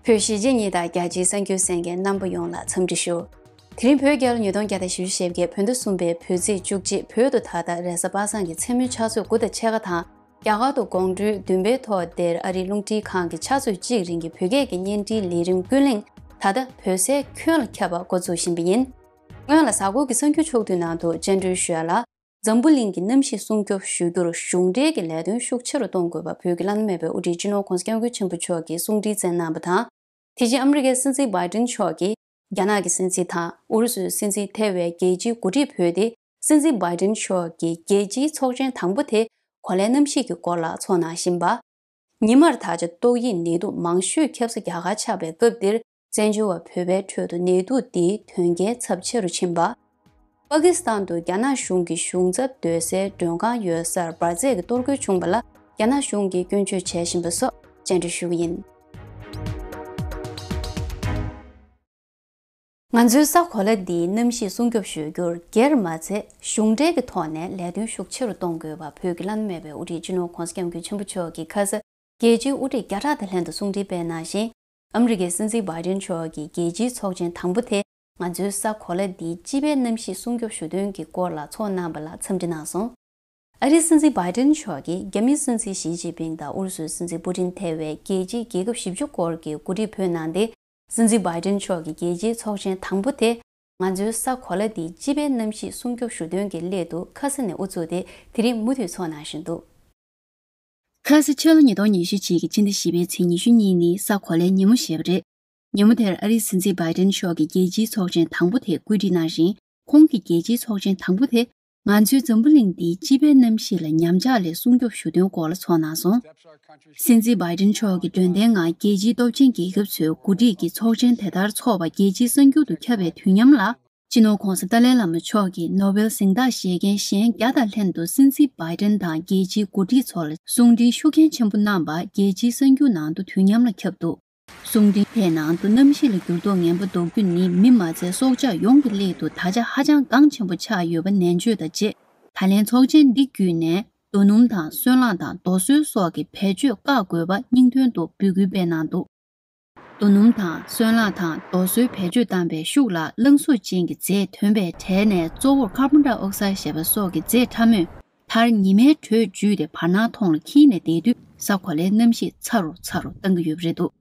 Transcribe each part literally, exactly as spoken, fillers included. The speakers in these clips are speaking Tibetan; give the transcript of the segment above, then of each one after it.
བོད་གཞིས་བྱེས་གཉིས་དང་རྒྱ་ཆེའི་གསར་འགྱུར་གསན་མཁན་རྣམ་པ་ཡོངས་ལ་འཚམས་འདྲི་ཞུ། དེ་རིང་བོད་རྒྱལ་ལོ་ཉིས་སྟོང་བརྒྱ་དང་བཞི་བཅུ་ཞེ་བརྒྱད་བོད་ཟླ་གསུམ་པའི་བོད་ཚེས་བཅུ་གཅིག་བོད་དུ་ད་ལྟ་རེས་གཟའ་པ་སངས་ཀྱི་མཚན་མོའི་ཆུ་ཚོད་དགུ་དང་ཕྱེད་ཀ་དང་། རྒྱ་གར་དུ་དགོང་དྲོའི་བདུན་པའི་ཐོག་འདིར་ཨ་རིའི་རླུང་འཕྲིན་ཁང་གི་ཆུ་ཚོད་གཅིག་རིང་གི་བོད་སྐད་ཀྱི་བརྙན་འཕྲིན་ལས་རིམ་ཀུན་གླེང་ད་ལྟ་བོད་སའི་ཁྱོན་ལ་ཁྱབ་པ་འགོ་འཛུགས་བཞིན་པ་ཡིན། སྔོན་ལ་གཟའ་འཁོར་གྱི་གསར་འགྱུར་ཕྱོགས་བསྡུས་ནང་དུ་བཅར་འདྲི་ཞུ་ཡ་ལ། འཛམ་བུ་གླིང་གི་གནམ་གཤིས་སྲུང་སྐྱོབ་ཞུ་རྒྱུར་གཞུང་འབྲེལ་གྱི་ལས་དོན་ཤུགས་ཆེ་རུ་གཏོང་དགོས་པ་བོད་ཀྱི་བླ་ན་མེད་པའི་དབུ་ཁྲིད་སྤྱི་ནོར་༸གོང་ས་༸སྐྱབས་མགོན་ཆེན་པོ་མཆོག་གིས་གསུང་འཕྲིན་བསྩལ་གནང་བ་དང་། དེ་བཞིན་ཨ་མི་རི་ཀའི་སྲིད་འཛིན་བྷའི་ཏིན་མཆོག་གིས་རྒྱ་ནག་གི་སྲིད་འཛིན་དང་ཨུ་རུ་སུའི་སྲིད་འཛིན་ཐེ་བའི་རྒྱལ་སྤྱིའི་འགོ་ཁྲིད་བོས་ཏེ། སྲིད་འཛིན་བྷའི་ཏིན་མཆོག་གིས་རྒྱལ་སྤྱིའི་ཚོགས་ཆེན་དང་པོ་དེ་གོ་ལའི་གནམ་གཤིས་ཀྱི་སྐོར་ལ་ཚོགས་གནང་བཞིན་པ། ཉི་མར་ད་ཆ་ཏོག་དབྱིབས་ནད་དུག་མང་ཤོས་ཁྱབ་ས་རྒྱ་གར་ཆགས་པའི་སྐབས་འདིར། བཙན་བྱོལ་བ་བོད་པའི་ཁྲོད་དུ་ནད་དུག་འདིའི་དོན་རྐྱེན་ཚབས་ཆེ་རུ་ཕྱིན་པ། པ་ཀི་སི་ཐན་དུ་རྒྱ་ནག་གཞུང་གི་གཞུང་ཚབ་སྡོད་སའི་མགྲོན་ཁང་ཡོད་སར་འབར་རྫས་ཀྱི་གཏོར་རྒོལ་བྱུང་བ་ལ་རྒྱ་ནག་གཞུང་གིས་སྐྱོན་བརྗོད་བྱེད་བཞིན་པ་སོགས་བཅར་འདྲི་ཞུ་གི་ཡིན། ང་ཚོའི་ས་གོ་ལ་འདིའི་གནམ་གཤིས་སྲུང་སྐྱོབ་ཞུ་རྒྱུར་སྒེར་མ་ཚད་གཞུང་འབྲེལ་གྱི་ཐོག་ནས་ལས་དོན་ཤུགས་ཆེ་རུ་གཏོང་དགོས་པ་བོད་ཀྱི་བླ་ན་མེད་པའི་དབུ་ཁྲིད་སྤྱི་ནོར་༸གོང་ས་༸སྐྱབས་མགོན་ཆེན་པོ་མཆོག་གིས་ཁ་ས་རྒྱལ་སྤྱིའི་དབུ་ཁྲིད་བརྒྱ་ཕྲག་དང་ལྷན་དུ་གསུང་འཕྲིན་སྤེལ་གནང་ཞིང་། ཨ་མི་རི་ཀའི་སྲིད་འཛིན་བྷའི་ཏིན་མཆོག་གིས་རྒྱལ་སྤྱིའི་ཚོགས་ཆེན་དང་པོ་དེ་ང་ཚོའི་ས་གོ་ལ་འདིའི་སྤྱི་པའི་གནམ་གཤིས་སྲུང་སྐྱོབ་ཞུ་དོན་གྱི་སྐོར་ལ་ཚོགས་གནང་བ་ལ་འཚམས་འདྲི་གནང་སོང་། ཨ་རིའི་སྲིད་འཛིན་བྷའི་ཏིན་མཆོག་གིས་རྒྱ་མིའི་སྲིད་འཛིན་ཞི་ཅིན་ཕིང་དང་ཨུ་རུ་སུའི་སྲིད་འཛིན་པུ་ཏིན་ཐེ་བའི་རྒྱལ་སྤྱིའི་རྒྱལ་ཁབ་བཞི་བཅུ་སྐོར་གྱི་འགོ་ཁྲིད་ཕོན་གནང་སྟེ། སྲིད་འཛིན་བྷའི་ཏིན་མཆོག་གི་རྒྱལ་སྤྱིའི་ཚོགས་ཆེན་དང་པོ་དེ་ང་ཚོའི་ས་གོ་ལ་འདིའི་སྤྱི་པའི་གནམ་གཤིས་སྲུང་སྐྱོབ་ཞུ་དོན་གྱི་སླད་དུ་ཁ་ས་ནས་དབུ་བཙུགས་ཏེ་དེ་རིང་མུ་མཐུད་ཚོགས་གནང་བཞིན་འདུག་ཁ་སང་ཕྱི་ལོ་ཉིས་སྟོང་ཉི་ཤུ་གཅིག་གི་ཕྱི་ཟླ་བཞི་པའི་ཚེས་ཉི་ཤུ་གཉིས་ནི་ས་གོ་ལའི་ཉིན་མོ་ཞེས་པ་རེད། ཉིན་མོ་དེར་ཨ་རིའི་སྲིད་འཛིན་བྷའི་ཏིན་མཆོག་གིས་རྒྱལ་སྤྱིའི་ཚོགས་ཆེན་དང་པོ་དེ་བཀོད་སྒྲིག་གནང་ཞིང་། ཁོང་གིས་རྒྱལ་སྤྱིའི་ཚོགས་ཆེན་དང་པོ་དེ་ང་ཚོའི་འཛམ་བུ་གླིང་འདིའི་སྤྱི་པའི་གནམ་གཤིས་ལ་ཉམས་ཆག་ལས་སྲུང་སྐྱོབ་ཞུ་དོན་སྐོར་ལ་ཚོགས་གནང་སོང་། སྲིད་འཛིན་བྷའི་ཏིན་མཆོག་གིས་མགྲོན་བརྡའི་ངང་རྒྱལ་སྤྱིའི་སྟོབས་ཆེན་རྒྱལ་ཁབ་ཚོའི་འགོ་ཁྲིད་ཀྱི་ཚོགས་ཆེན་དེ་ལྟར་འཚོགས་པ་རྒྱལ་སྤྱིའི་གསར་འགྱུར་དུ་ཁྱབ་པའི་དུས་མཉམ་ལ། སྤྱི་ནོར་༸གོང་ས་ཏཱ་ལའི་བླ་མ་མཆོག་གིས་ནོ་བེལ་གཟེངས་རྟགས་བཞེས་མཁན་གཞན་བརྒྱ་དང་ལྷན་དུ་སྲིད་འཛིན་བྷའི་ཏིན་དང་རྒྱལ་སྤྱིའི་འགོ་ཁྲིད་ཚོ་ལ་གསུང་འཕྲིན་ཤུགས་རྐྱེན་ཆེན་པོ་གནང་བ་རྒྱལ་སྤྱིའི་གསར་འགྱུར་ནང་དུ་དུས་མཉམ་ལ་ཁྱབ་འདུག་གསུང་འཕྲིན་དེའི་ནང་དུ་གནམ་གཤིས་ལ་འགྱུར་ལྡོག་ངན་པ་ཟློག་རྒྱུ་ནི་མི་མ་ཚད་སྲོག་ཆགས་ཡོངས་ཀྱི་སླད་དུ་ད་ཆ་ཧ་ཅང་འགངས་ཆེན་པོ་ཆགས་ཡོད་པ་ནན་བརྗོད་དང་བཅས། ད་ལན་ཚོགས་ཆེན་འདི་བརྒྱུད་ནས་རྡོ་སྣུམ་དང་སོལ་རླངས་དང་རྡོ་སོལ་སོགས་ཀྱི་བེད་སྤྱོད་བཀག་དགོས་པ་སྙིང་དོན་དུ་འབོད་སྐུལ་སྤེལ་གནང་འདུག་རྡོ་སྣུམ་དང་སོལ་རླངས་དང་རྡོ་སོལ་བེད་སྤྱོད་བཏང་པའི་ཤུགས་ལ་རླངས་གཟུགས་ཅན་གྱི་རྫས་ཐོན་པའི་གྲས་ནས་གཙོ་བོར་ཀར་བོན་ཌའི་ཨོག་སའིཌ་ཞེས་པ་སོགས་ཀྱི་རྫས་ཕྲ་མོས་མཐར་ཉི་མའི་དྲོད་འཇུས་ཏེ་བར་སྣང་ཐོག་ལ་འཁྱིལ་ནས་བསྡད་དུས་ས་གོ་ལའི་གནམ་གཤིས་ཚ་རུ་ཚ་རུ་བཏང་གི་ཡོད་པ་རེད་འདུག་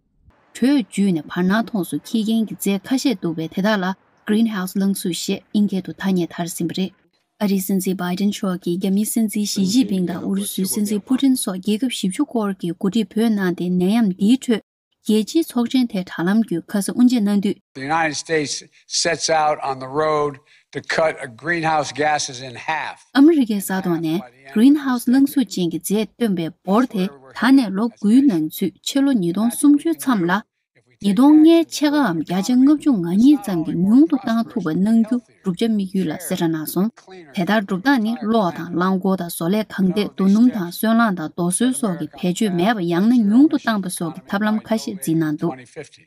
དྲོད་འཇུས་ནས་བར་སྣང་ཐོག་སུ་འཁྱིལ་མཁན་གྱི་རྫས་ཁ་ཤས་འདུག་པས་དེ་དག་ལ་Greenhouse་རླངས་གཟུགས་ཞེས་ཨིན་སྐད་དུ་ཐ་སྙད་དར་ཟིན་པ་རེད། ཨ་རིའི་སྲིད་འཛིན་བྷའི་ཏིན་མཆོག་གིས་རྒྱ་མིའི་སྲིད་འཛིན་ཞི་ཅིན་ཕིང་དང་ཨུ་རུ་སུའི་སྲིད་འཛིན་པུ་ཏིན་སོགས་རྒྱལ་ཁབ་བཞི་བཅུ་སྐོར་གྱི་འགོ་ཁྲིད་བོད་གནང་སྟེ་ནད་ཡམས་འདིའི་ཁྲོད་རྒྱལ་སྤྱིའི་ཚོགས་ཆེན་དེ་དྲ་ལམ་བརྒྱུད་ཁ་སང་དབུ་འབྱེད་གནང་དུས། The United States sets out on the road to cut a greenhouse gases in half. ཨ་མི་རི་ཀའི་ས་ཐོག་ནས་Greenhouse་རླངས་གཟུགས་ཅན་གྱི་རྫས་བཏོན་པའི་འབོར་དེ་ད་ནས་ལོ་དགུའི་ནང་ཚུད་ཕྱི་ལོ་ཉིས་སྟོང་སུམ་ཅུའི་མཚམས་ལ། ཉིས་སྟོང་ལྔའི་ཕྱེད་ཀའམ་བརྒྱ་ཆ་ལྔ་བཅུ་ང་གཉིས་ཙམ་གྱིས་ཉུང་དུ་བཏང་ཐུབ་པ་གནང་རྒྱུ་བསྒྲུབ་བྱ་དམིགས་ཡུལ་ལ་གསལ་བསྒྲགས་གནང་སོང་། དེ་ལྟར་སྒྲུབ་སྟངས་ནི་གློག་དང་རླངས་འཁོར་དང་བཟོ་ལས་ཁང་སྡེར་རྡོ་སྣུམ་དང་སོལ་རླངས་དང་རྡོ་སོལ་སོགས་ཀྱི་བེད་སྤྱོད་མེད་པ་ཡང་ན་ཉུང་དུ་བཏང་པ་སོགས་ཀྱི་ཐབས་ལམ་ཁ་ཤས་འཛིན་གནང་འདུག་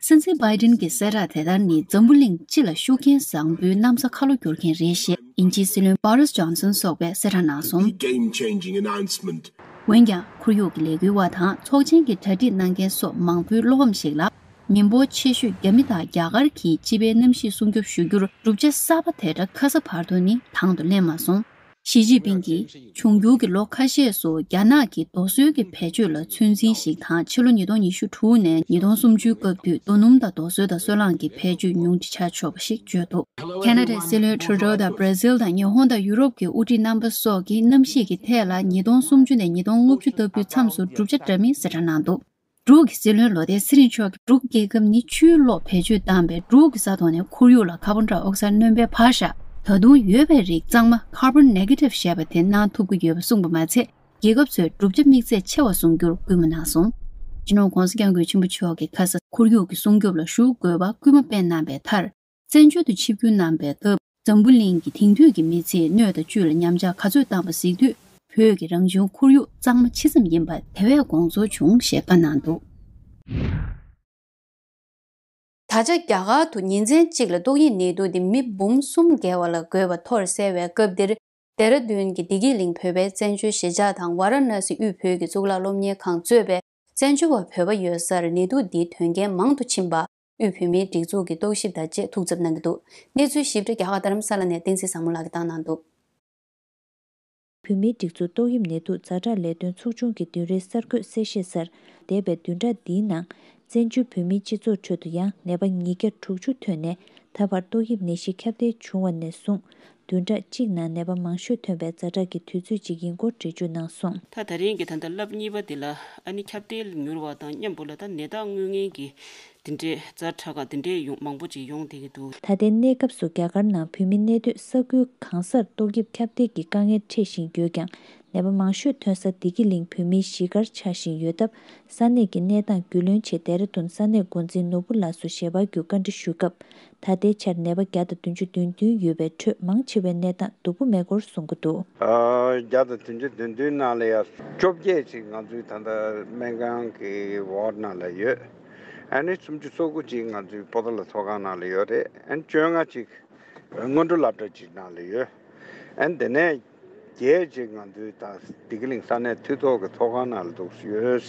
སྲིད་འཛིན་བྷའི་ཏིན་གྱི་གསལ་བསྒྲགས་དེ་ལྟར་ནི་འཛམ་བུ་གླིང་སྤྱི་ལ་ཤུགས་རྐྱེན་བཟང་པོའི་གནམ་ས་ཁ་ལོ་བསྒྱུར་མཁན་རེད་ཞེས་དབྱིན་ཇིའི་སྲིད་བློན་Boris Johnson་སོགས་པས་གསལ་བསྒྲགས་གནང་སོང་། Game-changing announcement. འོན་ཀྱང་ཁོར་ཡུག་གི་ལས་འགུལ་བ་དང་ཚོགས་ཆེན་གྱི་གྲ་སྒྲིག་གནང་མཁན་སོགས་མང་པོའི་བློ་ཕམ་ཞིག་ལ། མི་འབོར་ཆེ་ཤོས་རྒྱ་མི་དང་རྒྱ་གར་གྱིས་སྤྱི་པའི་གནམ་གཤིས་སྲུང་སྐྱོབ་ཞུ་རྒྱུར་བསྒྲུབ་བྱ་གསར་པ་དེ་འདྲ་ཁ་ས་བར་དུ་ནི་དང་དུ་ལེན་མ་སོང་། ཞི་ཅིན་ཕིང་གིས་འབྱུང་འགྱུར་གྱི་ལོ་ཁ་ཤས་སུ་རྒྱ་ནག་གིས་རྡོ་སོལ་གྱི་བེད་སྤྱོད་ལ་ཚོད་འཛིན་ཞིག་དང་ཕྱི་ལོ་ཉིས་སྟོང་ཉི་ཤུ་དྲུག་ནས་ཉིས་སྟོང་སུམ་ཅུའི་སྐབས་དུས་རྡོ་སྣུམ་དང་རྡོ་སོལ་དང་སོལ་རླངས་ཀྱི་བེད་སྤྱོད་ཉུང་འཕྲི་བྱ་ཆོག་པ་ཞིག་བརྗོད་འདུག་ཁེ་ན་ཌའི་སྲིད་བློན་ཁྲུ་ཌོ་དང་བྷར་ཛིལ་དང་ཉི་ཧོང་དང་ཡུ་རོབ་ཀྱི་དབུ་ཁྲིད་རྣམ་པ་སོགས་ཀྱིས་གནམ་གཤིས་ཀྱི་ཐད་ལ་ཉིས་སྟོང་སུམ་ཅུ་ནས་ཉིས་སྟོང་ལྔ་བཅུ་ལྟ་བུའི་མཚམས་སུ་བསྒྲུབ་བྱ་འདྲ་མིན་གསལ་བསྒྲགས་གནང་འདུག་འབྲུག་གི་སྲིད་བློན་ལོ་ཐའི་ཚེ་རིང་མཆོག་གིས་འབྲུག་རྒྱལ་ཁབ་ནི་ཆུའི་གློག་བེད་སྤྱོད་བཏང་བའི་འབྲུག་གི་ས་ཐོག་ནས་ཁོར་ཡུག་ལ་ཀར་བོན་ཌའི་ཨོག་སའིཌ་སྣོན་པའི་བག་ཤ་ད་དུང་ཡོད་པའི་རིགས་གཙང་མ་Carbon Negative་ཞེས་པ་དེ་གནང་ཐུབ་ཀྱི་ཡོད་པ་གསུངས་པ་མ་ཚད། རྒྱལ་ཁབ་ཚོས་བསྒྲུབ་བྱ་དམིགས་ཚད་ཆེ་བ་བཟུང་རྒྱུར་སྐུལ་མ་གནང་སོང་། སྤྱི་ནོར་༸གོང་ས་༸སྐྱབས་མགོན་ཆེན་པོ་མཆོག་གིས་ཁ་ས་ཁོར་ཡུག་གི་སྲུང་སྐྱོབ་ལ་ཤུགས་དགོས་པ་སྐུལ་མ་སྤེལ་གནང་པའི་མཐར། བཙན་བྱོལ་དུ་ཆིབས་བསྒྱུར་གནང་པའི་སྐབས་འཛམ་བུ་གླིང་གི་དེང་དུས་ཀྱི་མི་ཚེའི་སྣོད་དང་བཅུད་ལ་ཉམས་ཆག་ག་ཚོད་བཏང་པ་གཟིགས་དུས་བོད་ཀྱི་རང་བྱུང་ཁོར་ཡུག་གཙང་མ་ཇི་ཙམ་ཡིན་པ་དེ་བས་དགོངས་ཚོར་བྱུང་ཞེས་བཀའ་གནང་འདུག་ད་ཆ་རྒྱ་གར་དུ་ཉིན་མཚན་གཅིག་ལ་ཏོག་དབྱིབས་ནད་དུག་འདི་མི་འབུམ་གསུམ་བརྒལ་བ་ལ་འགོས་པ་ཐོར་བསལ་བའི་སྐབས་འདིར། ལྡེ་ར་ལྡུན་གྱི་བདེ་སྐྱིད་གླིང་བོད་པའི་བཙན་བྱོལ་གཞིས་ཆགས་དང་ཝཱ་ར་ཎ་སི་དབུས་བོད་ཀྱི་གཙུག་ལག་སློབ་གཉེར་ཁང་གཙོས་པའི་ བཙན་བྱོལ་བ་བོད་པ་ཡོད་སར་ནད་དུག་འདིའི་དོན་རྐྱེན་མང་དུ་ཕྱིན་པ། དབུས་བོད་མིའི་སྒྲིག་འཛུགས་ཀྱི་རྟོག་ཞིབ་དང་བཅས་ཐུགས་འཚབ་གནང་གི་འདུག་གནས་ཚུལ་ཞིབ་ཕྲ་རྒྱ་གར་རྡ་རམ་ས་ལ་ནས་བསྟན་འཛིན་བཟང་མོ་ལགས་ཀྱིས་བཏང་གནང་འདུག་བོད་མིའི་སྒྲིག་འཛུགས་ཏོག་དབྱིབས་ནད་དུག་ཛ་དྲག་ལས་དོན་ཚོགས་ཆུང་གི་བདུན་རེའི་གསར་འགོད་གསལ་བཤད་གསར། འདས་པའི་བདུན་ཕྲག་འདིའི་ནང་། བཙན་བྱོལ་བོད་མིའི་སྤྱི་ཚོགས་ཁྲོད་དུ་ཡང་ནད་པ་ཉིས་བརྒྱ་དྲུག་ཅུ་ཐོན་ནས། ད་བར་ཏོག་དབྱིབས་ནད་གཞི་ཁྱབ་གདལ་བྱུང་བ་ནས་བཟུང་། བདུན་ཕྲག་གཅིག་ནང་ནད་པ་མང་ཤོས་ཐོན་པའི་ཛ་དྲག་གི་དུས་ཚོད་ཅིག་ཡིན་སྐོར་འགྲེལ་བརྗོད་གནང་སོང་། ད་ད་རིང་གི་ད་ལྟ་ལབ་གཉིས་པ་འདི་ལ་ཨ་ནི་ཁྱབ་གདལ་མྱུར་བ་དང་མཉམ་པོ་ལ་ད་ནད་རྟགས་དངོས་ངན་གྱི་དེ་འདྲའི་ཛ་དྲག་ག་དེ་འདྲའི་ཡོང་མང་པོ་ཅིག་ཡོང་བསྡད་ཀྱི་འདུག་ད་ལྟའི་གནས་སྐབས་སུ་རྒྱ་གར་ནང་བོད་མི་གནས་སྡོད་ས་ཁུལ་གང་སར་ཏོག་དབྱིབས་ཁྱབ་གདལ་གྱི་དཀའ་ངལ་འཕྲད་བཞིན་ཡོད་ཀྱང་། ནད་པ་མང་ཤོས་ཐོན་ས་བདེ་སྐྱིད་གླིང་བོད་མིའི་གཞིས་སྒར་ཆགས་བཞིན་ཡོད་སྟབས། ས་གནས་ཀྱི་གནས་སྟངས་རྒྱུས་ལོན་ཆེད་ལྡེ་ར་ལྡུན་ས་གནས་འགོ་འཛིན་ནོར་བུ་ལགས་སུ་ཞལ་པར་བརྒྱུད་བཀའ་འདྲི་ཞུས་སྐབས། ད་ལྟའི་ཆར་ནད་པ་བརྒྱ་དང་བདུན་ཅུ་དོན་བདུན་ཡོད་པའི་ཁྲོད་མང་ཆེ་བའི་གནས་སྟངས་སྡུག་པོ་མེད་སྐོར་གསུང་གི་འདུག་ཨ། བརྒྱ་དང་བདུན་ཅུ་དོན་བདུན་ནང་ལ་ཡ་བཅོ་བརྒྱད་ཅིག་ང་ཚོའི་ད་ལྟ་སྨན་ཁང་གི་ཝར་ནང་ལ་ཡོད། ཨ་ནི་སུམ་ཅུ་སོ་དགུ་ཅིག་ང་ཚོའི་པོ་ཏཱ་ལ་ཚོགས་ཁང་ནང་ལ་ཡོད་རེད། ཨ་ནི་བཅོ་ལྔ་ཅིག་སྔོན་འགྲོ་སློབ་གྲྭ་ཅིག་ནང་ལ་ཡོད། ཨ་ནི་དེ་ནས་བརྒྱད་ཅིག་ང་ཚོའི་ད་བདེ་སྐྱིད་གླིང་ས་གནས་འཐུས་ཚོགས་ཀྱི་ཚོགས་ཁང་ནང་ལ་འདུག་ཡོད།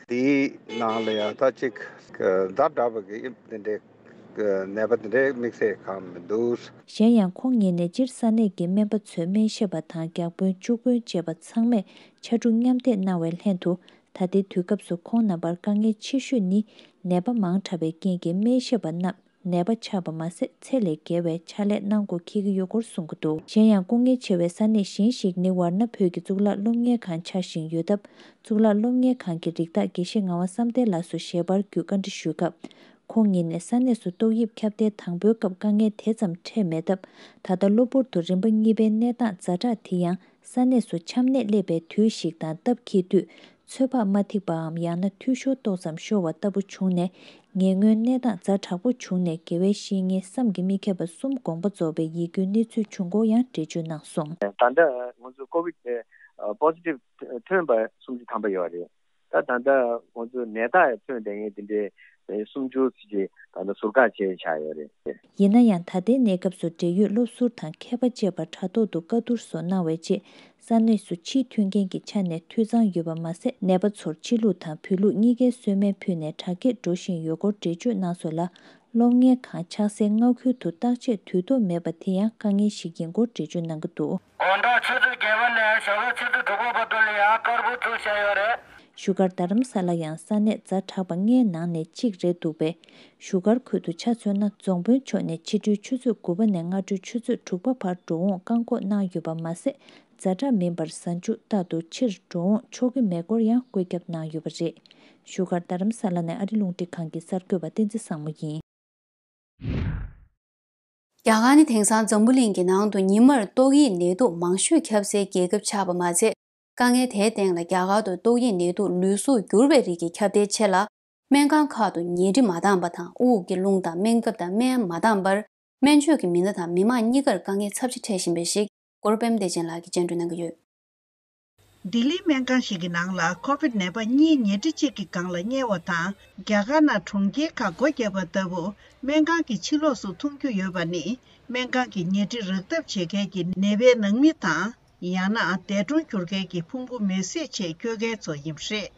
དེའི་ནང་ལ་ཡང་ད་ཅིག་ཛ་དྲག་པ་གི་དེ་འདྲའི་ནད་པ་དེ་འདྲའི་དམིགས་བསལ་གང་མི་འདུག་གཞན་ཡང་ཁོང་ཉིད་ནས་སྤྱིར་ས་གནས་ཀྱི་སྨན་པ་ཚོས་སྨན་ཞབས་པ་དང་བརྒྱ་དཔོན་བཅུ་དཔོན་བཅས་པ་ཚང་མས་ཕྱར་གྲུ་མཉམ་འདེགས་གནང་བའི་ལྷན་དུ། ད་ལྟའི་དུས་སྐབས་སུ་ཁོང་རྣམ་པར་དཀའ་ངལ་ཆེ་ཤོས་ནི་ནད་པ་མང་དྲགས་པའི་རྐྱེན་གྱིས་སྨན་ཞབས་པ་རྣམས། ནད་པ་ཆགས་པ་མ་ཟད་ཚད་ལས་བརྒལ་བའི་ཕྱག་ལས་གནང་དགོས་འཁེལ་གྱི་ཡོད་སྐོར་གསུང་གི་འདུག་གཞན་ཡང་སྐུ་ངལ་ཆེ་བའི་ས་གནས་གཞན་ཞིག་ནི་ཝར་ན་བོད་ཀྱི་གཙུག་ལག་སློབ་གཉེར་ཁང་ཆགས་བཞིན་ཡོད་སྟབས། གཙུག་ལག་སློབ་གཉེར་ཁང་གི་རིགས་བདག་དགེ་བཤེས་ངག་དབང་བསམ་གཏན་ལགས་སུ་ཞལ་པར་བརྒྱུད་བཀའ་འདྲི་ཞུས་སྐབས། ཁོང་ཉིད་ནས་ས་གནས་སུ་ཏོག་དབྱིབས་ཁྱབ་གདལ་དང་པོའི་སྐབས་དཀའ་ངལ་དེ་ཙམ་འཕྲད་མེད་སྟབས། ད་ལྟ་གློ་བུར་དུ་རིམ་པ་གཉིས་པའི་གནས་སྟངས་ཛ་དྲག་དེ་ཡང་ས་གནས་སུ་ཆམ་ནད་སླེབས་པའི་དུས་ཤིག་དང་སྟབས་འཁེལ་དུས། ཚོད་དཔག་མ་ཐིག་པའམ་ཡང་ན་འཐུས་ཤོར་ཏོག་ཙམ་ཤོར་བ་ལྟ་བུ་བྱུང་ནས། ཉེ་སྔོན་གནས་སྟངས་ཛ་དྲག་པོ་བྱུང་ནས་དགེ་བའི་བཤེས་གཉེན་བསམ་གྱིས་མི་ཁྱབ་པ་གསུམ་དགོངས་པ་རྫོགས་པའི་ཡིད་སྐྱོའི་གནས་ཚུལ་བྱུང་སྐོར་ཡང་འགྲེལ་བརྗོད་གནང་སོང་། ད་ལྟ་ང་ཚོ་ཀོ་ཝིད་པོ་སི་ཊིབ་ཐོན་པ་སུམ་ཅུ་ཐམ་པ་ཡོད་རེད། ད་ད་ལྟ་ང་ཚོ་ནད་རྟགས་ཐོན་བསྡད་མཁན་དེ་འདྲའི་སུམ་ཅུ་ཙམ་ཅིག་ད་ལྟ་ཟུར་བཀག་བྱས་བཞག་ཡོད་རེད། ཡིན་ན་ཡང་ད་ལྟའི་གནས་སྐབས་སུ་འབྲེལ་ཡོད་སློབ་ཟུར་དང་མཁས་པ་བཅས་པ་དྲ་ཐོག་ཏུ་བཀའ་བསྡུར་སོགས་གནང་བའི་རྗེས། ས་གནས་སུ་ཕྱིའི་མཐུན་རྐྱེན་གྱི་ཆ་ནས་འཐུས་ཚང་ཡོད་པ་མ་ཟད། ནད་པ་ཚོར་ཕྱི་ལུགས་དང་བོད་ལུགས་གཉིས་ཀའི་གསོལ་སྨན་ཕུལ་ནས་དྲག་སྐྱེད་འགྲོ་བཞིན་ཡོད་སྐོར་འགྲེལ་བརྗོད་གནང་སོང་ལ། སློབ་གཉེར་ཁང་ཆགས་སའི་མངའ་ཁུལ་དུ་བརྟག་དཔྱད་དུས་ཐོག་མེད་པ་དེ་ཡང་དཀའ་ངལ་ཞིག་ཡིན་སྐོར་འགྲེལ་བརྗོད་གནང་གི་འདུག་དགོང་དག་ཆུ་ཚོད་བརྒྱད་པ་ནས་ཞོགས་པ་ཆུ་ཚོད་དྲུག་པ་བར་དུ་ལ་ཡང་དཀར་པོ་བཙུགས་བཞག་ཡོད་རེད། བཞུགས་སྒར་རྡ་རམ་ས་ལ་ཡང་ས་གནས་ཛ་དྲག་པ་ལྔའི་ནང་ནས་གཅིག་རེད་འདུག་པས། བཞུགས་སྒར་ཁུལ་དུ་ཆ་མཚོན་ན་རྫོང་དཔོན་མཆོག་ནས་ཕྱི་དྲོའི་ཆུ་ཚོད་དགུ་པ་ནས་སྔ་དྲོའི་ཆུ་ཚོད་དྲུག་པ་བར་འགྲོ་འོང་བཀག་འགོག་གནང་ཡོད་པ་མ་ཟད། ཛ་དྲག་མིན་པར་གཟའ་མཇུག་ལྟར་དུ་ཕྱིར་འགྲོ་འོང་ཆོག་གི་མེད་སྐོར་ཡང་བཀོད་ཁྱབ་གནང་ཡོད་པ་རེད། བཞུགས་སྒར་རྡ་རམ་ས་ལ་ནས་ཨ་རི་རླུང་འཕྲིན་ཁང་གི་གསར་འགོད་པ་བསྟན་འཛིན་བཟང་མོ་ཡིན། རྒྱ་གར་ནི་དེང་སང་འཛམ་བུ་གླིང་གི་ནང་དུ་ཉི་མར་ཏོག་དབྱིབས་ནད་དུག་མང་ཤོས་ཁྱབ་སའི་རྒྱལ་ཁབ་ཆགས་པ་མ་ཟད། དཀའ་ངལ་དེའི་སྟེང་ལ་རྒྱ་གར་དུ་ཏོག་དབྱིབས་ནད་དུག་ལུས་གཟུགས་འགྱུར་བའི་རིགས་ཀྱི་ཁྱབ་གདལ་ཆེ་ལ། སྨན་ཁང་ཁག་ཏུ་ཉལ་ཁྲི་མ་འདང་པ་དང་། དབུགས་ཀྱི་རླུང་དང་སྨན་ཁབ་དང་སྨན་མ་འདང་པར། སྨན་བཅོས་ཀྱི་མི་སྣ་དང་མི་མང་གཉིས་ཀར་དཀའ་ངལ་ཚབས་ཆེ་འཕྲད་བཞིན་པ་ཞིག་སྐོར་པད་མ་བདེ་ཆེན་ལགས་ཀྱིས་སྙན་སྒྲོན་གནང་གི་ཡོད། ལྡི་ལིའི་སྨན་ཁང་ཞིག་གི་ནང་ལ་ཁོ་བིད་ནད་པ་གཉིས་ཉལ་ཁྲི་གཅིག་གི་སྒང་ལ་བསྙལ་བ་དང་། རྒྱ་གར་ནང་གྲོང་ཁྱེར་ཁག་སྒོ་བརྒྱབ་པ་ལྟ་བུ་སྨན་ཁང་གི་ཕྱི་ལོགས་སུ་མཐོང་རྒྱུ་ཡོད་པ་ནི། སྨན་ཁང་གི་ཉལ་ཁྲི་རག་ཐབས་བྱེད་མཁན་གྱི་ནད་པའི་ནང་མི་དང་། ཡང་ན་འདས་གྲོངས་གྱུར་མཁན་གྱི་ཕུང་པོ་མེར་སྲེག་ཆེད་སྐྱོད་མཁན་ཚོ་ཡིན་པ་རེད།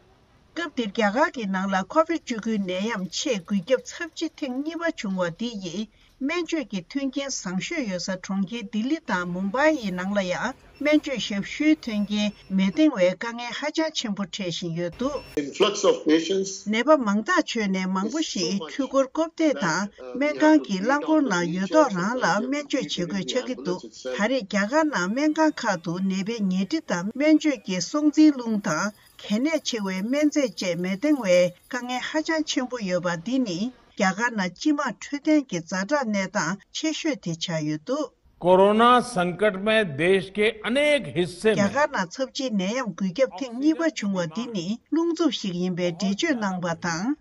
སྐབས་འདིར་རྒྱ་གར་གྱི་ནང་ལ་ཁོ་བིད་བཅུ་དགུའི་ནད་ཡམས་ཆེས་འགོས་ཁྱབ་ཚབས་ཆེ་ཐེངས་གཉིས་པ་བྱུང་བ་འདི་ཡིས། སྨན་བཅོས་ཀྱི་མཐུན་རྐྱེན་བཟང་ཤོས་ཡོད་ས་གྲོང་ཁྱེར་ལྡི་ལི་དང་མུམ་བྷའི་ཡི་ནང་ལ་ཡང་སྨན་བཅོས་ཞབས་ཞུའི་མཐུན་རྐྱེན་མི་འདང་བའི་དཀའ་ངལ་ཧ་ཅང་ཆེན་པོ་འཕྲད་བཞིན་ཡོད་འདུག Influx of patients. ནད་པ་མང་ཐག་ཆོད་ནས་མང་པོ་ཞིག་འཕྲུལ་འཁོར་སྐོར་འདེབས་དང་སྨན་ཁང་གི་རླངས་འཁོར་ནང་ཡོད་ཐོག་རང་ལ་སྨན་བཅོས་བྱེད་དགོས་ཆགས་ཀྱི་འདུག་ད་རེས་རྒྱ་གར་ནང་སྨན་ཁང་ཁག་ཏུ་ནད་པའི་ཉལ་ཁྲི་དང་སྨན་བཅོས་ཀྱི་སྲོག་འཛིན་རླུང་དང་། གལ་གནད་ཆེ་བའི་སྨན་རྫས་བཅས་མི་འདང་བའི་དཀའ་ངལ་ཧ་ཅང་ཆེན་པོ་ཡོད་པ་འདི་ནི། རྒྱ་གར་ནང་སྤྱི་དམངས་འཕྲོད་བསྟེན་གྱི་ཛ་དྲག་གནས་སྟངས་ཆེ་ཤོས་དེ་ཆགས་ཡོད་འདུག कोरोना संकट में देश के अनेक हिस्से में རྒྱ་གར་ནང་ཚབས་ཆེའི་ནད་ཡམས་འགོས་ཁྱབ་ཐེངས་གཉིས་པ་བྱུང་བ་འདི་ནི་རླུང་འཚུབ་ཞིག་ཡིན་པའི་འགྲེལ་བརྗོད་གནང་བ་དང་།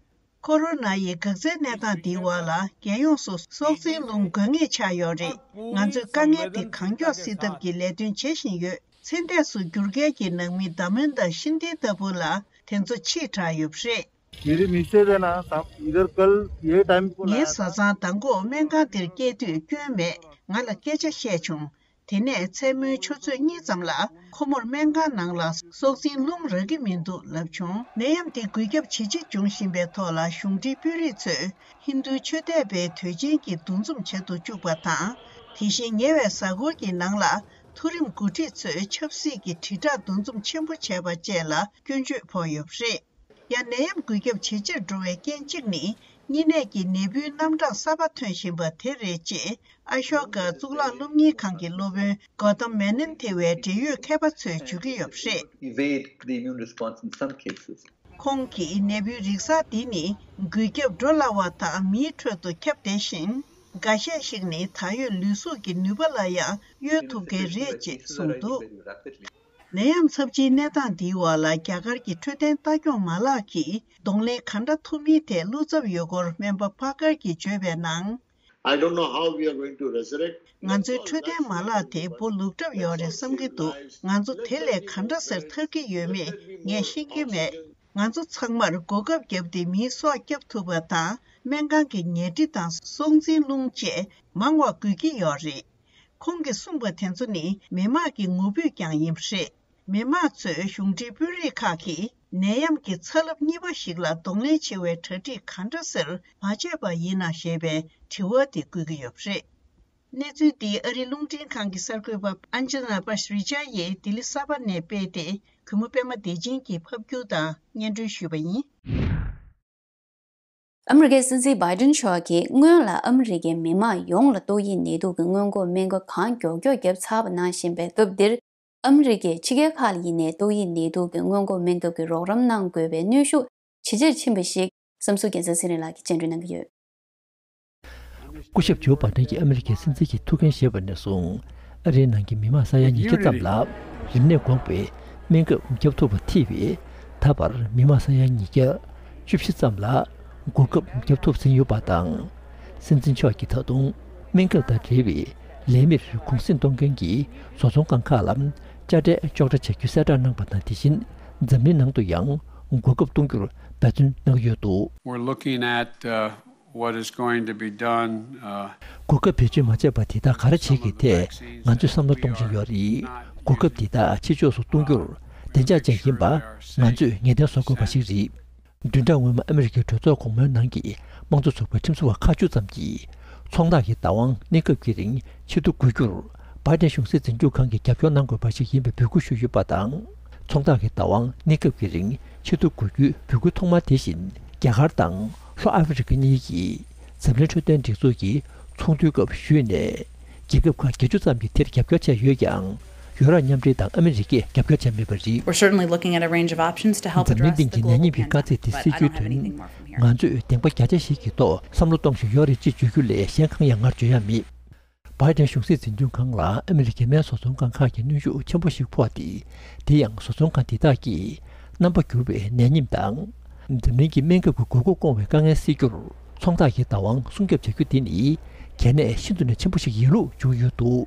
ཁོ་རོ་ན་ཡི་འགག་རྩའི་གནས་སྟངས་འདིའི་འོག་ལ་རྒྱལ་ཡོངས་སུ་སྲོག་འཛིན་རླུང་འགོས་ངེས་ཆགས་ཡོད་རེད། ང་ཚོས་དཀའ་ངལ་འདི་གང་མགྱོགས་སེལ་ཐབས་ཀྱི་ལས་དོན་བྱེད་བཞིན་ཡོད། ཚེ་འདས་སུ་གྱུར་མཁན་གྱི་ནང་མི་དཱ་མན་དང་ཤིན་དི་ལྟ་བུ་ལ་དེ་ཚོ་ཕྱིས་དྲགས་ཡོད་པ་རེད། मेरी मिसेज है ना, साहब, इधर कल ये टाइम को ངའི་བཟའ་ཚང་དང་པོ་སྨན་ཁང་འདིར་སྐྱེལ་དུས་སྐྱོན་མེད། ང་ལ་སྐད་ཆ་བཤད་བྱུང་། དེ་ནས་མཚན་མོའི་ཆུ་ཚོད་གཉིས་ཙམ་ལ་ཁོ་མོར་སྨན་ཁང་ནང་ལ་སྲོག་འཛིན་རླུང་རག་གི་མི་འདུག་ལབ་བྱུང་། ནད་ཡམས་དེ་འགོས་ཁྱབ་ཇེ་ཆེ་འབྱུང་བཞིན་པའི་ཐོག་ལ་གཞུང་འབྲེལ་དཔོན་རིགས་ཚོས་ཧིན་རྡུའི་ཆོས་དད་པའི་དུས་ཆེན་གྱི་འདུ་འཛོམས་བྱེད་དུ་བཅུག་པ་དང་། དེ་བཞིན་ཉེ་བའི་གཟའ་འཁོར་གྱི་ནང་ལ་མཐོ་རིམ་འགོ་ཁྲིད་ཚོས་ཆབ་སྲིད་ཀྱི་དྲིལ་བསྒྲགས་འདུ་འཛོམས་ཆེན་པོ་བྱས་པ་བཅས་ལ་སྐྱོན་བརྗོད་ཕོག་ཡོད་པ་རེད། ཡང་ནད་ཡམས་འགོས་ཁྱབ་ཇེ་ཆེར་འགྲོ་བའི་རྐྱེན་གཅིག་ནི། གཉན་ནད་ཀྱི་ནད་འབུའི་རྣམ་གྲངས་གསར་པ་ཐོན་བཞིན་པ་དེ་རེད། ཅེས་ཨ་ཤོ་ཀ་གཙུག་ལག་སློབ་གཉེར་ཁང་གི་སློབ་དཔོན་གོ་ཏམ་མེ་ནན་ཐེ་བའི་འབྲེལ་ཡོད་མཁས་པ་ཚོས་བརྗོད་ཀྱི་ཡོད་པ་རེད། Evade the immune response in some cases. ཁོང་གིས་ནད་འབུའི་རིགས་གསར་འདི་ནི་འགོས་ཁྱབ་འགྲོ་སླ་བ་དང་མིའི་ཁྲོད་དུ་ཁྱབ་བདེ་ཞིང་། འགའ་ཤས་ཤིག་ནི་ད་ཡོད་ལུས་གཟུགས་ཀྱི་ནུས་པ་ལ་ཡང་གཡོལ་ཐུབ་མཁན་རེད། ཅེས་གསུངས་འདུག། ནད་ཡམས་ཚབས་ཆེའི་གནས་སྟངས་འདིའི་འོག་ལ་རྒྱ་གར་གྱི་འཕྲོད་བསྟེན་ལྟ་སྐྱོང་མ་ལག་གིས་གདོང་ལེན་ག་འདྲ་ཐུབ་མིན་ཐད་བློ་འཚབ་ཡོད་སྐོར་སྨན་པ་ཕ་ཀར་གྱིས་བརྗོད་པའི་ནང་། I don't know how we are going to resurrect. ང་ཚོའི་འཕྲོད་བསྟེན་མ་ལག་དེ་སྦོ་ལུག་གྲབས་ཡོད་རེད་བསམ་གྱི་འདུག། ང་ཚོ་དེ་ལས་ག་འདྲ་སེ་ཐར་གྱི་ཡོད་མེད་ངས་ཤེས་ཀྱི་མེད། ང་ཚོ་ཚང་མར་གོ་སྐབས་བརྒྱབ་སྟེ་མིའི་སྲོག་སྐྱབས་ཐུབ་པ་དང་སྨན་ཁང་གི་ཉལ་ཁྲི་དང་སྲོག་འཛིན་རླུང་བཅས་མང་བ་དགོས་ཀྱི་ཡོད་རེད། ཁོང་གིས་གསུངས་པ་དེ་ཚོ་ནི་མི་དམངས་ཀྱི་ངོ་འབོད་ཀྱང་ཡིན་པ་རེད། མི་དམངས་ཚོས་གཞུང་འབྲེལ་དཔོན་རིགས་ཁག་གིས་ནད་ཡམས་ཀྱི་ཚ་རླབས་གཉིས་པ་ཞིག་ལ་གདོང་ལེན་བྱེད་པའི་གྲ་སྒྲིག་ག་འདྲ་སེ་མ་བྱས་པ་ཡིན་ནམ་ཞེས་པའི་དྲི་བ་དེ་བཀོད་ཀྱི་ཡོད་པ་རེད། གནས་ཚུལ་འདི་ཨ་རིའི་རླུང་འཕྲིན་ཁང་གི་གསར་འགོད་པ་ཨན་ཇི་ན་པ་ཤྲི་ཇཱ་ཡིས་ལྡི་ལི་གསར་པ་ནས་སྤེལ་ཏེ་གུས་མོ་པད་མ་བདེ་ཆེན་གྱིས་ཕབ་སྒྱུར་དང་སྙན་སྒྲོན་ཞུས་པ་ཡིན། ཨ་མི་རི་ཀའི་སྲིད་འཛིན་བྷའི་ཏིན་མཆོག་གིས་སྔོན་ལ་ཨ་མི་རི་ཀའི་མི་དམངས་ཡོངས་ལ་ཏོག་དབྱིབས་ནད་དུག་གི་སྔོན་འགོག་སྨན་ཁབ་གང་མགྱོགས་མགྱོགས་བརྒྱབ་ཚར་བ་ནང་བཞིན་པའི་སྐབས་འདིར། ཨ་མི་རི་ཀས་ཕྱི་རྒྱལ་ཁག་ལ་ཡིན་ནའི་ཏོག་དབྱིབས་ནད་དུག་གི་སྔོན་འགོག་སྨན་ཁབ་ཀྱི་རོགས་རམ་གནང་དགོས་པའི་གནོན་ཤུགས་ཇེ་ཆེར་ཕྱིན་པ་ཞིག་བསམ་གཟུགས་རྒྱལ་མཚན་ཚེ་རིང་ལགས་ཀྱིས་སྤྱན་འགྲོལ་གནང་གི་ཡོད། སྐུ་ཞབས་ཇོ་བྷའི་ཏིན་གྱིས་ཨ་མི་རི་ཀའི་སྲིད་འཛིན་གྱི་ཐུགས་འགན་བཞེས་པ་ནས་བཟུང་། ཨ་རིའི་ནང་གི་མི་མང་ས་ཡ་ཉིས་བརྒྱ་ཙམ་ལ་རིམས་ནད་འགོག་པའི་སྨན་ཁབ་བརྒྱབ་ཐུབ་པ་ཐེ་བའི་ད་བར་མི་མང་ས་ཡ་ཉིས་བརྒྱ་བཅུ་བཞི་ཙམ་ལ་འགོག་ཁབ་བརྒྱབ་ཐུབ་ཟིན་ཡོད་པ་དང་། སྲིད་འཛིན་མཆོག་གིས་ད་དུང་སྨན་ཁབ་དང་འབྲེལ་བའི་ལས་མིར་གུང་གསེང་གཏོང་མཁན་གྱི་བཟོ་ཚོང་ཁང་ཁག་ལ་དཔྱ་ཁྲལ་གཅོག་འཕྲི་བྱ་རྒྱུ་གསལ་བསྒྲགས་གནང་པ་དང་། དེ་བཞིན་འཛམ་གླིང་ནང་དུ་ཡང་འགོག་ཁབ་གཏོང་རྒྱུར་འབད་བརྩོན་གནང་གི་ཡོད་འདུག། We're looking at, uh, what is going to be done, uh, གོ་སྐབས་བེད་སྤྱོད་མ་བྱས་པ་དེ་དག་ག་རེ་བྱེད་ཀྱི་ཐད་ང་ཚོས་བསམ་བློ་གཏོང་བཞིན་ཡོད་རེད། གོ་སྐབས་དེ་དག་ཕྱི་ཕྱོགས་སུ་གཏོང་རྒྱུར་བདེ་འཇགས་ཅན་ཡིན་པ་ང་ཚོས་ངེས་གཏན་བཟོ་དགོས་པ་ཞིག་རེད། བདུན་ཕྲག་སྔོན་མ་ཨ་མི་རི་ཀའི་གྲོས་ཚོགས་གོང་མའི་ནང་གི་དམངས་གཙོ་ཚོགས་པའི་ཁྲིམས་བཟོ་བ་ཁག་བཅུ་ཙམ་གྱིས་ཚོང་རྟགས་ཀྱི་བདག་དབང་གནས་སྐབས་ཀྱི་རིང་ཕྱིར་བསྡུ་དགོས་རྒྱུར་བྷའི་ཏིན་གཞུང་སྲིད་འཛིན་སྐྱོང་ཁང་གིས་རྒྱབ་སྐྱོར་གནང་དགོས་པ་ཞིག་ཡིན་པའི་འབོད་སྐུལ་ཞུས་ཡོད་པ་དང་། ཚོང་རྟགས་ཀྱི་བདག་དབང་གནས་སྐབས་ཀྱི་རིང་ཕྱིར་བསྡུ་དགོས་རྒྱུའི་འབོད་སྐུལ་ཐོག་མ་དེ་བཞིན་རྒྱ་གར་དང་ལྷོ་ཨ་ཧྥེ་རི་ཁ་གཉིས་ཀྱིས་འཛམ་གླིང་འཕྲོད་བསྟེན་སྒྲིག་འཛུགས་ཀྱི་ཚོགས་འདུའི་སྐབས་ཞུས་ནས། རྒྱལ་ཁབ་ཁག་བརྒྱད་ཅུ་ཙམ་གྱིས་དེར་རྒྱབ་སྐྱོར་བྱས་ཡོད་ཀྱང་། ཡོ་རོབ་མཉམ་འབྲེལ་དང་ཨ་མི་རི་ཀས་རྒྱབ་སྐྱོར་བྱས་མེད་པ་རེད། We're certainly looking at a range of options to help འཛམ་གླིང་སྟེང་གི་ནད་ཉེན་གྱི་དཀའ་ཚེགས་དེ་སེལ་རྒྱུའི་དོན། ང་ཚོས་གདེང་པ་རྒྱ་ཆེ་ཞིག་གི་ཐོག་བསམ་བློ་གཏོང་བཞིན་ཡོད་རེད་ཅེས་བརྗོད་རྒྱུ་ལས་གཞན་གང་ཡང་ངར་བརྗོད་ཡ་མེད། བྷའི་ཏིན་གཞུང་སྲིད་འཛིན་སྐྱོང་ཁང་ལ་ཨ་མི་རི་ཀའི་སྨན་བཟོ་ཚོང་ཁང་ཁག་གི་གནོན་ཤུགས་ཆེན་པོ་ཞིག་ཕོག་སྟེ། དེ་ཡང་བཟོ་ཚོང་ཁང་དེ་དག་གིས་རྣམ་པ་འགྱུར་བའི་ནད་ཉིམ་དང་། འཛམ་གླིང་གི་སྨན་ཁབ་ཀྱི་དགོས་མཁོ་སྐོང་བའི་དཀའ་ངལ་སེལ་རྒྱུར་ཚོང་རྟགས་ཀྱི་བདག་དབང་སྲུང་སྐྱོབ་བྱ་རྒྱུ་དེ་ནི་གལ་གནད་ཤིན་ཏུ་ནས་ཆེན་པོ་ཞིག་ཡིན་ལུགས་བརྗོད་ཀྱི་ཡོད་འདུག།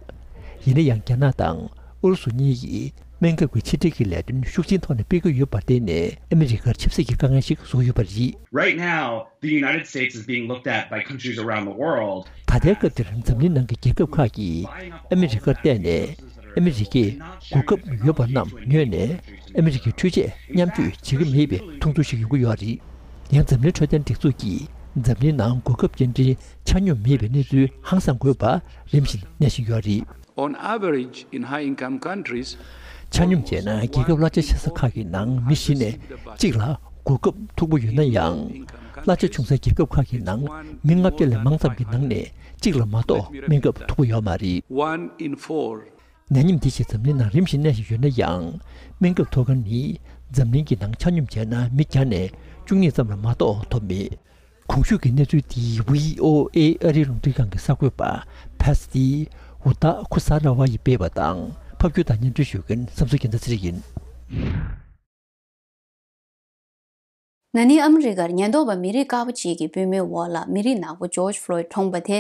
ཡིན་ན་ཡང་། རྒྱ་ནག་དང་ཨུ་རུ་སུ་གཉིས་ཀྱིས་སྨན་ཁབ་ཀྱི་ཕྱི་འབྲེལ་གྱི་ལས་དོན་ཤུགས་ཆེན་ཐོག་ནས་སྤེལ་གྱི་ཡོད་པར་བརྟེན་ནས། ཨ་མི་རི་ཀར་ཆབ་སྲིད་ཀྱི་དཀའ་ངལ་ཞིག་བཟོ་གི་ཡོད་པ་རེད། Right now, the United States is being looked at by countries around the world. ད་ལྟའི་སྐབས་འདིར་འཛམ་གླིང་ནང་གི་རྒྱལ་ཁབ་ཁག་གིས་ཨ་མི་རི་ཀར་བལྟས་ནས། ཨ་མི་རི་ཀས་གོ་སྐབས་ཡོད་པ་རྣམས་ཉོས་ནས། ཨ་མི་རི་ཀའི་འཕྲུལ་ཆས་མཉམ་སྤྱོད་བྱེད་ཀྱི་མེད་པའི་མཐོང་ཚུལ་ཞིག་ཡོང་གི་ཡོད་རེད། ཡང་། འཛམ་གླིང་འཕྲོད་བསྟེན་སྒྲིག་འཛུགས་ཀྱིས་འཛམ་གླིང་ནང་གོ་སྐབས་སྐྱེལ་འདྲེན་ཆ་སྙོམས་མེད་པའི་གནས་ཚུལ་ཧང་སང་དགོས་པ་རིམ་བཞིན་གནས་བཞིན་ཡོད་རེད། On average, in high-income countries, ཆ་སྙོམས་བྱས་ན། རྒྱལ་ཁབ་གླ་ཆ་ཆེ་ས་ཁག་གི་ནང་མི་བཞི་ནས་གཅིག་ལ་གོ་སྐབས་མཐུག་པོ་ཡོད་ན་ཡང་། གླ་ཆ་ཆུང་སའི་རྒྱལ་ཁབ་ཁག་གི་ནང་མི་ལྔ་བརྒྱ་ལས་མང་ཙམ་གྱི་ནང་ནས་གཅིག་ལ་མ་གཏོགས་སྨན་ཁབ་མཐུག་པོ་ཡོད་མ་རེད། One in four. ནད་ཉིམ་འདི་བཞིན་འཛམ་གླིང་ནང་རིམ་བཞིན་གནས་བཞིན་ཡོད་ན་ཡང་། སྨན་ཁབ་ཐོགས་མཁན་ནི་འཛམ་གླིང་གི་ནང་ཆ་སྙོམས་བྱས་ན་མི་བརྒྱ་ནས་བཅུ་གཉིས་ཙམ་ལ་མ་གཏོགས་ཐོབ་མེད། གོང་ཞུས་ཀྱི་གནས་ཚུལ་འདི་བྷི་ཨོ་ཨེ་ཨ་རིའི་རླུང་འཕྲིན་ཁང་གི་གསར་འགོད་པ་ཕེ་སི་ཏི་ཝུ་ཏཱ་ཁུ་ས་ར་ཝ་ཡིས་སྤེལ་བ་དང་། ཕབ་སྒྱུར་དང་སྙན་སྒྲོན་ཞུ་མཁན་བསམ་གཟིགས་རྒྱལ་མཚན་ཚེ་རིང་ཡིན། ན་ནིང་ཨ་མི་རི་ཀར་ཉེན་རྟོག་པ་མི་རིགས་དཀར་པོ་ཅིག་གི་པུས་མོའི་འོག་ལ་མི་རིགས་ནག་པོ་ཇོརྗ་ཕློའིཌ་གྲོངས་པ་དེ།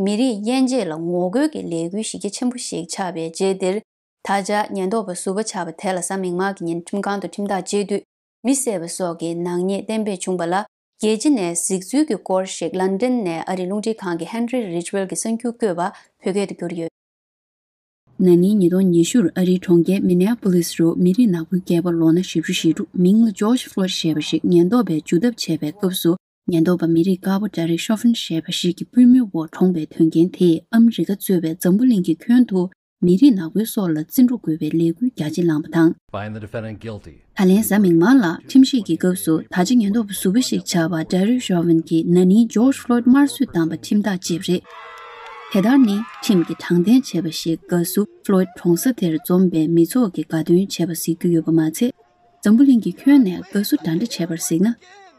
མི་རིགས་དབྱེ་འབྱེད་ལ་ངོ་རྒོལ་གྱི་ལས་འགུལ་གཞི་རྒྱ་ཆེན་པོ་ཞིག་ཆགས་པའི་རྗེས་འདིར། ད་ཆ་ཉེན་རྟོག་པ་ཟུར་པ་ཆགས་པ་དེ་ལ་གཟའ་མིག་དམར་གྱི་ཉིན་ཁྲིམས་ཁང་དུ་ཁྲིམས་ཐག་བཅད་དུས་མི་བསད་པ་སོགས་ཀྱི་ནག་ཉེས་གཏན་འབེབས་བྱུང་བ་ལ། རྒྱལ་སྤྱི་ནས་གཟིགས་ཚུལ་གྱི་སྐོར་ཞིག་ལན་ཌན་ནས་ཨ་རིའི་རླུང་འཕྲིན་ཁང་གི་ཧན་རི་རིཇ་ཝེལ་གྱིས་གསར་འགྱུར་བཀོད་པ་བོད་སྐད་དུ་བསྒྱུར་ཡོད། ན་ནིང་ཉིས་སྟོང་ཉི་ཤུར་ཨ་རིའི་གྲོང་ཁྱེར་མི་ནེ་ཨ་པོ་ལིས་རུ་མི་རིགས་ནག་པོའི་སྐྱེས་པ་ལོ་ན་བཞི་བཅུ་ཞེ་དྲུག་མིང་ལ་ཇོརྗ་ཕློའིད་ཞེས་པ་ཞིག་ཉེན་རྟོག་པས་འཇུ་ཐབས་བྱས་པའི་སྐབས་སུ། ཉེན་རྟོག་པ་མི་རིགས་དཀར་པོ་ཌེ་རེག་ཤོ་ཕིན་ཞེས་པ་ཞིག་གི་པུས་མོའི་འོག་གྲོངས་པའི་དོན་རྐྱེན་དེས་ཨ་མི་རི་ཀ་གཙོས་པའི་འཛམ་བུ་གླིང་གི་ཁྱོན་དུ་མི་རིགས་ནག་པོའི་སྲོག་ལ་བརྩི་འགྲོ་དགོས་པའི་ལས་འགུལ་རྒྱ་ཆེ་བསླངས་པ་དང་། Find the defendant guilty. ད་ལན་གཟའ་མིག་དམར་ལ་ཁྲིམས་ཞིབ་ཀྱི་སྐབས་སུ་ད་ཆ་ཉེན་རྟོག་པ་ཟུར་པ་ཞིག་ཆགས་པ་ཌེ་རེག་ཤོ་ཕིན་གྱིས་ན་ནིང་ཇོརྗ་ཕློའིད་དམར་གསོད་བཏང་པ་ཁྲིམས་ཐག་བཅད་པ་རེད། དེ་ལྟར་ནི་ཁྲིམས་ཀྱི་དྲང་བདེན་བྱས་པ་ཞིག་དགའ་བསུ་ཕློའིད་གྲོངས་ས་དེར་འཛོམས་པའི་མི་ཚོགས་ཀྱིས་དགའ་སྟོན་བྱས་པ་གཟིགས་རྒྱུ་ཡོད་པ་མ་ཚད། འཛམ་བུ་གླིང་གི་ཁྱོན་ནས་དགའ་བསུ་འདྲ་འདྲ་བྱས་པར་གཟིགས་ན།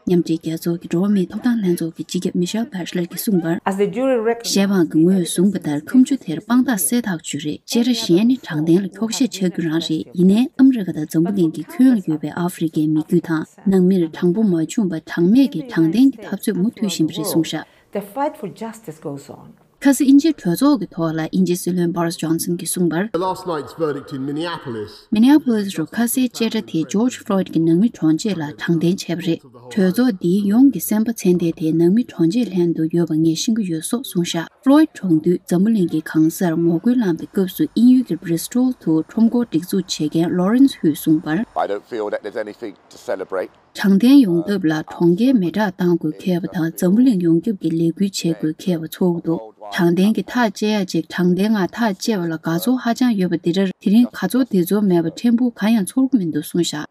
མཉམ་འབྲེལ་རྒྱལ་ཚོགས་ཀྱི་འགྲོ་བ་མིའི་ཐོབ་ཐང་ལྷན་ཚོགས་ཀྱི་སྤྱི་ཁྱབ་མི་ཤེལ་བྷེ་ཆ་ལར་གྱིས་གསུངས་པར། As the jury reckons, གཞས་དབང་གི་ངོས་བཟུང་པ་ལྟར་ཁ་མཆུ་དེར་དཔང་རྟགས་གསལ་ཐག་ཆོད་རེད། བཅད་ཁྲ་གཞན་ནི་དྲང་བདེན་ལ་འཁྱོག་བཤད་བྱ་རྒྱུ་རང་རེད། ཡིན་ནའི་ཨ་མི་རི་ཀ་དང་འཛམ་བུ་གླིང་གི་ཁྱོན་ལ་ཡོད་པའི་ཨ་ཧྥེ་རི་ཀའི་མི་རྒྱུད་དང་ནང་མིར་དྲང་པོ་མ་བྱུང་བ་གྲངས་མེད་ཀྱི་དྲང་བདེན་གྱི་འཐབ་རྩོད་མུ་མཐུད་བཞིན་པ་རེད་གསུངས་བཞག The fight for justice goes on. ཁ་སང་དབྱིན་ཇིའི་གྲོས་ཚོགས་ཀྱི་ཐོག་ལ་དབྱིན་ཇིའི་སྲིད་བློན་བྷོ་རིས་ཇོན་སན་གྱིས་གསུངས་པར། Last night's verdict in Minneapolis. མི་ནེ་ཨ་པོ་ལིས་རུ་ཁ་སའི་བཅད་ཁྲ་དེས་ཇོརྗ་ཕློའིད་ཀྱི་ནང་མི་གྲོངས་རྗེས་ལ་དྲང་བདེན་བྱས་པ་རེད། གྲོས་ཚོགས་འདིའི་ཡོངས་ཀྱི་སེམས་པ་མཚན་ལྡན་དེ་ནང་མི་གྲོངས་རྗེས་ལྷན་དུ་ཡོད་པ་ངས་ཤེས་ཀྱི་ཡོད་སོགས་གསུངས་བཞག་ཕློའིད་གྲོངས་དུས་འཛམ་བུ་གླིང་གི་གང་སར་ངོ་རྒོལ་བསླངས་པའི་སྐབས་སུ་དབྱིན་ཡུལ་གྱི་བྷི་རི་སི་ཊོལ་དུ་ཁྲོམ་སྐོར་སྒྲིག་འཛུགས་བྱེད་མཁན་ལོ་རེན་སི་ཧུས་གསུངས་པར། I don't feel that there's anything to celebrate. དྲང་བདེན་ཡོང་ཐབས་ལ་གྲོང་ཁྱེར་མེ་སྲེག་གཏང་དགོས་འཁེལ་བ་དང་འཛམ་བུ་གླིང་ཡོངས་ཁྱབ་ཀྱི་ལས་འགུལ་བྱེད་དགོས་འཁེལ་བ་ཚོར་གྱི་འདུག་དྲང་བདེན་གྱི་ཐག་བཅད་ཡ་ཅིག་དྲང་བདེན་ངང་ཐག་བཅད་པ་ལ་དགའ་ཚོར་ཧ་ཅང་ཡོད་པ་འདི་འདྲར་དེ་རིང་དགའ་ཚོར་དེ་ཚོ་མེད་པ་ཕྲན་བུ་གང་ཡང་ཚོར་གྱི་མི་འདུག་གསུངས་བཞག་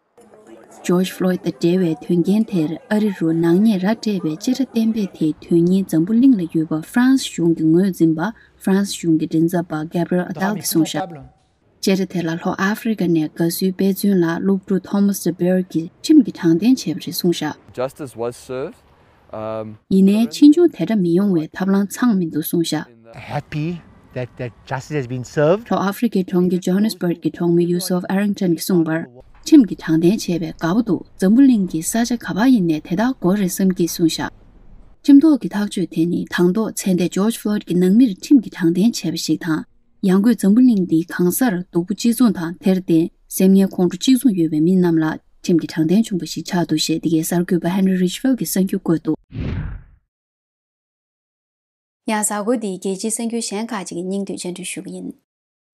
ཇོརྗ་ཕློའིད་དང་འབྲེལ་བའི་དོན་རྐྱེན་དེར་ཨ་རི་རུ་ནག་ཉེས་ར་སྤྲད་པའི་བཅད་ཁྲ་གཏན་འབེབས་དེའི་དོན་སྙིང་འཛམ་བུ་གླིང་ལ་ཡོད་པ་ཧྥ་རན་སི་གཞུང་གི་ངོས་འཛིན་པ་ཧྥ་རན་སི་གཞུང་གི་མགྲིན་ཚབ་པ་Gabriel Attal གྱིས་གསུངས་བཞག་བཅད་ཁྲ་དེ་ལ་ལྷོ་ཨ་ཧྥེ་རི་ཀ་ནས་དགའ་བསུའི་དཔེ་མཚོན་ལ་སློབ་ཕྲུག་Thomas de Beer གྱིས་ཁྲིམས་ཀྱི་དྲང་བདེན་བྱས་པ་རེད་གསུངས་བཞག Justice was served. Um, ཡིན་ནའི་ཕྱིས་འབྱུང་དེ་འདྲ་མི་ཡོང་བའི་ཐབས་ལམ་ཚང་མི་འདུག་གསུངས་བཞག happy that, that justice has been served. ལྷོ་ཨ་ཧྥེ་རི་ཀའི་གྲོང་ཁྱེར་Johannesburg གྱི་གྲོང་མི་Yusuf Arrington གྱིས་གསུངས་པར། ཁྲིམས་ཀྱི་དྲང་བདེན་བྱས་པས་དགའ་པོ་འདུག་འཛམ་བུ་གླིང་གི་ས་ཆ་ག་པར་ཡིན་ནའི་དེ་ལྟར་དགོས་རེད་བསམ་གྱིས་གསུངས་བཞག་ཁྲིམས་ཐོག་གི་ཐག་གཅོད་དེ་ནི་དང་ཐོག་ཚེ་འདས་ཇོརྗ་ཕློའིད་ཀྱི་ནང་མིར་ཁྲིམས་ཀྱི་དྲང་བདེན་བྱས་པ་ཞིག་དང་། ཡང་སྒོས་འཛམ་བུ་གླིང་འདིའི་གང་སར་སྡུག་པོ་གཅིག་མཚུངས་དང་དེར་བརྟེན་སེམས་ངལ་ཁོང་ཁྲོ་གཅིག་མཚུངས་ཡོད་པའི་མི་རྣམས་ལ་ཁྲིམས་ཀྱི་དྲང་བདེན་བྱུང་པ་ཞིག་ཆགས་འདུག་ཞེས་འདི་གའི་གསར་འགོད་པ་Henry Ridgwell གྱིས་གསར་འགྱུར་བཀོད་འདུག་ཡང་གཟའ་འཁོར་འདིའི་རྒྱལ་སྤྱིའི་གསར་འགྱུར་གཞན་ཁག་ཅིག་གི་སྙིང་བསྡུས་སྤྱན་འགྲེལ་ཞུ་གི་ཡིན།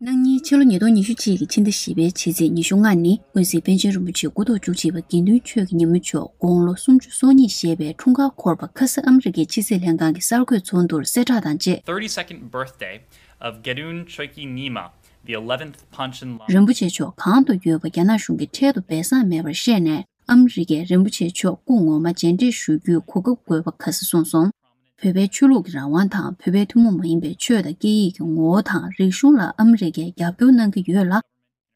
གནངས་ཉིན་ཕྱི་ལོ་ཉིས་སྟོང་ཉི་ཤུ་གཅིག་གི་ཕྱི་ཟླ་བཞི་པའི་ཕྱི་ཚེས་ཉི་ཤུ་ལྔ་ནི་དབུ་སྲིད་པཎ་ཆེན་རིན་པོ་ཆེ་སྐུ་ཐོག་བཅུ་གཅིག་པ་དགེ་འདུན་ཆོས་ཀྱི་ཉིན་མོ་མཆོག་དགུང་ལོ་སུམ་ཅུ་སོ་གཉིས་བཞེས་པའི་འཁྲུངས་སྐར་འཁོར་བ་ཁ་སང་ཨ་མི་རི་ཀའི་ཕྱི་སྲིད་ལྷན་ཁང་གི་གསར་འགོད་ཚོགས་འདུར་གསལ་བསྒྲགས་དང་བཅས། Thirty-second birthday of Gedun Choeki Nyima, the eleventh Panchen Lama. རིན་པོ་ཆེ་མཆོག་གང་དུ་ཡོད་པ་རྒྱ་ནག་གཞུང་གིས་འཕྲལ་དུ་སྦས་གསང་མེད་པར་བཤད་ནས། ཨ་མི་རི་ཀས་རིན་པོ་ཆེ་མཆོག་སྐུ་ངོ་མ་མཇལ་འཕྲད་ཞུ་རྒྱུའི་གོ་སྐབས་དགོས་པ་ཁ་གསལ་གསུངས་སོང་། བོད་པའི་ཆོས་ལུགས་ཀྱི་རང་དབང་དང་བོད་པའི་ཐུན་མོང་མ་ཡིན་པའི་ཆོས་དང་སྐད་ཡིག་གི་ངོ་བོ་དང་རིག་གཞུང་ལ་ཨ་མི་རི་ཀས་རྒྱབ་སྐྱོར་གནང་གི་ཡོད་ལ།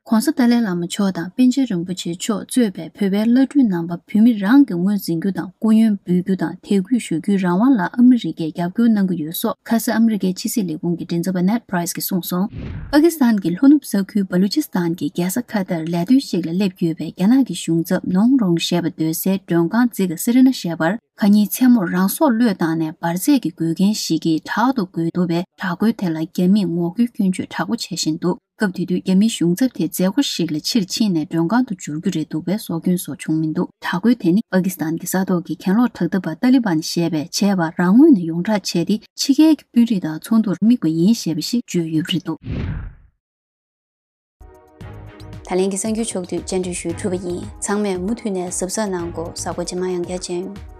ྋགོང་ས་ཏཱ་ལའི་བླ་མ་མཆོག་དང་པཎ་ཆེན་རིན་པོ་ཆེ་མཆོག་གཙོས་པའི་བོད་པའི་བླ་སྤྲུལ་རྣམ་པ་བོད་མི་རང་གི་ངོས་འཛིན་རྒྱུ་དང་སྐུ་ཡོན་འབུལ་རྒྱུ་དང་དད་གུས་ཞུ་རྒྱུའི་རང་དབང་ལ་ཨ་མི་རི་ཀས་རྒྱབ་སྐྱོར་གནང་གི་ཡོད་སོགས་ཁ་སང་ཨ་མི་རི་ཀའི་ཕྱི་སྲིད་ལས་ཁུངས་ཀྱི་མགྲིན་ཚབ་པ་Ned Price གྱིས་གསུངས་སོང་། པ་ཀི་སི་ཐན་གྱི་ལྷོ་ནུབ་ས་ཁུལ་བ་ལུ་ཅི་སི་ཐན་གྱི་རྒྱལ་ས་ཁ་ཐར་ལས་དོན་ཞིག་ལ་སླེབས་ཡོད་པའི་རྒྱ་ནག་གི་གཞུང་ཚབ་ནོང་རོང་ཞེས་པ་སྡོད་སའི་མགྲོན་ཁང་ཛི་ག་སི་རི་ན་ཞེས་པར། ཁ་ཉིན་མཚན་མོར་རང་སྲོག་བློས་བཏང་ནས་འབར་རྫས་ཀྱི་འགོས་མཁན་ཞིག་གིས་དྲག་ཏུ་འགོས་འདུག་པས། དྲག་རྒོལ་དེ་ལ་རྒྱ་མིས་ངོ་རྒོལ་སྐྱོན་བརྗོད་དྲག་པོ་བྱེད་བཞིན་འདུག་སྐབས་དེ་དུས་རྒྱ་མིའི་གཞུང་ཚབ་དེ་མཛད་སྒོ་ཞིག་ལ་ཕྱིར་ཕྱིན་ནས་མགྲོན་ཁང་དུ་འབྱོར་རྒྱུ་རེད་འདུག་པས་སྲོག་སྐྱོན་སོགས་བྱུང་མི་འདུག་དྲག་རྒོལ་དེ་ནི་པ་ཀི་སི་ཐན་གྱི་ས་ཐོག་གི་གྱེན་ལོག་དྲག་འཐབ་པ་ཏཱ་ལི་བན་ཞེས་པས་བྱས་པ་རང་ངོས་ནས་ཡོངས་གྲགས་བྱས་ཏེ། ཕྱི་རྒྱལ་གྱི་དཔོན་རིགས་དང་ཚོགས་འདུར་དམིགས་པ་ཡིན་ཞེས་པ་ཞིག་བརྗོད་ཡོད་པ་རེད་འདུག་ད་ལན་གྱི་གསར་འགྱུར་ཕྱོགས་བསྡུས་སྤྱན་འབུལ་ཞུས་གྲུབ་པ་ཡིན། ཚང་མས་མུ་མཐུད་ནས་གཟབ་གཟབ་གནང་དགོས། གཟའ་འཁོར་རྗེས་མ་ཡང་བསྐྱར་མཇལ་ཡོང་།